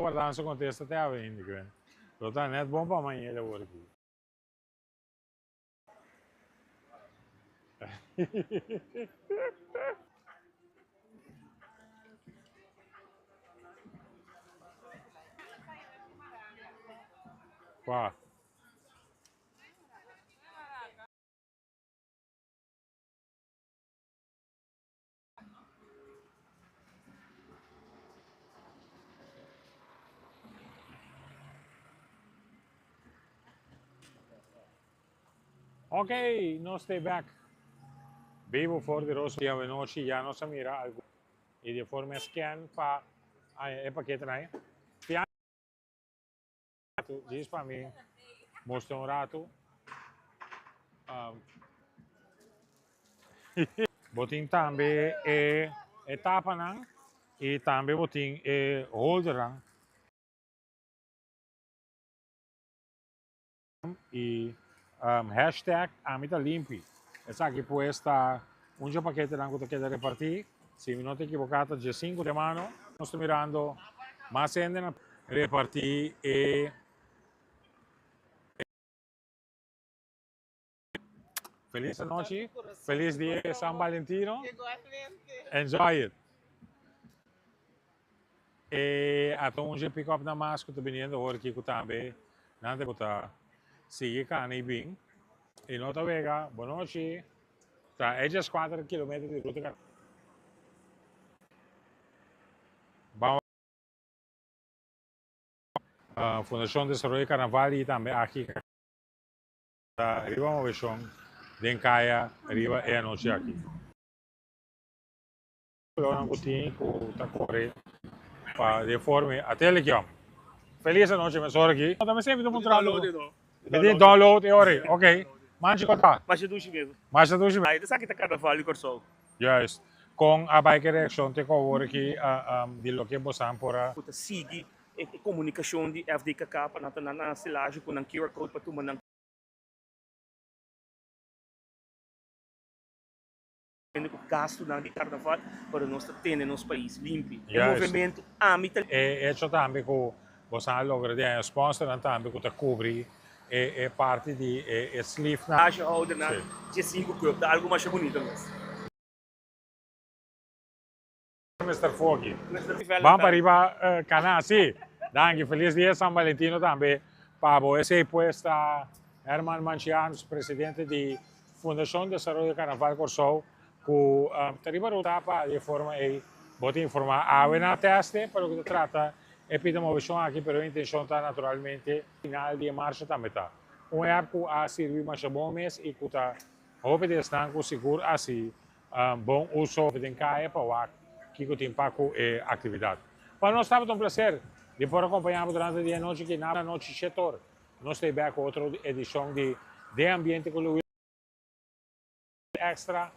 Wardando su contesta te awe hende kwen. Lo ta net bon pa mañana awor aki. Kua? Ok, nos ta back. Bibo for di Rosa di awenochi ya nos a mira algun y di forma scan pa e paketenan ahí. Djis pa mi mustra un ratu. Bo tin tambe e e tapanan y tambe bo tin e holdernan. Y hashtag ami ta limpi. Esaki pues ta un dje paketenan ku ta keda repartí. Si mi no ta ekiboká ta dje sinku de mano. Nos ta mirando mas hende na repartí e Felis anochi, felis dia di San Valentino. Enjoy it. E ata un dje pick up na mas ku ta biniendo awor aki ku tambe nan ta ku ta sigui kana i bin i no ta wega. Bonochi. Ta e djes kuater kilometer di ruta kar. Ban Fundashon Desaroyo Karnaval i tambe aki ta riba moveshon den kaya riba e anochi aki. Nan ku tin ku ta kore pa reforme a Telekiom. Felis anochi mesora aki. Ta mester mi ta puntra algo. Mi tin download e ora ei. Ok. Manchi ko ta? Masha dushi mes. Masha dushi mes. Ai ta sa ki ta karnaval di Kòrsou. Juist. Kon a bai ki reakshon te ku awor aki di loke bosan por a. Ku ta sigui e komunikashon di FDKK pa nan ta nan na selashi ku nan QR code pa tuma nan. Hende ku gastunan di karnaval, pero nos ta tene nos pais limpi. E movementu ami ta. E echo tambe ku bosan a logra di haña sponsornan tambe ku ta kubri e parti di e sleevenan. Stagehoudernan diesinku cup ta algu masha bunito mes. Mister Foggy. Ban pa riba cana si. Danki. Feliz dia San Valentino tambe pa bo. Esey pues ta Herman Manchianus, presidente di Fundacion Desaroyo Carnaval Corsou cu ta riba ruta pa di e forma ey bo ta informa awe na teste pa loke ta trata e pida movecion aki pero e intencion ta naturalmente final di e marcha tambe ta un app cu a sirbi masha bon mes y cu ta hopi di esnan cu sigur a si Bon uso den kaya pa wak kiko tin pa ku e aktividat. Pa nos tabata un plaser di por akompañá bo durante di e anochi aki. Na anochi shetor nos ta e bek ku otro edishon di Den Ambiente ku Luis Extra.